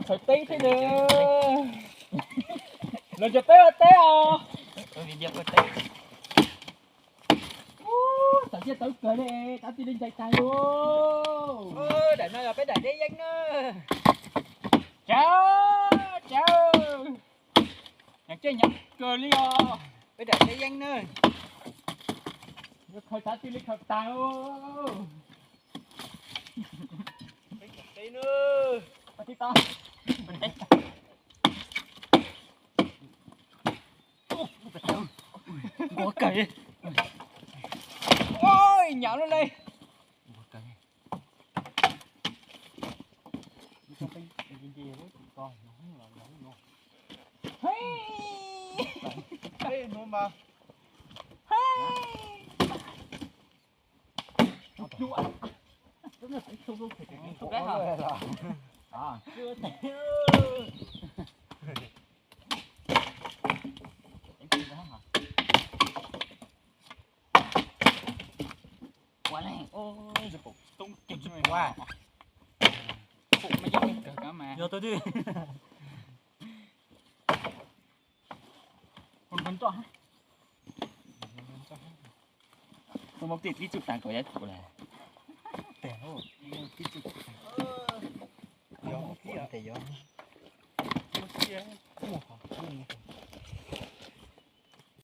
Thaum teb thiab na. Los nrog peb ua teb os. Txaus siab txawv kawg li, tab tis li ncaim tag li. Daim no yog peb daim deb yeeb na. Tsawv, tsawv. Nyob tsej nyob kawg li os. Peb daim deb yeeb na. Yuav khaws tab tis li khaws tag. Nquag kawg. Ua, nyav lub le. Yog tau twg? Tus maum tij tib tsuj tas kom yav kuv lawm. Tes, tes yog.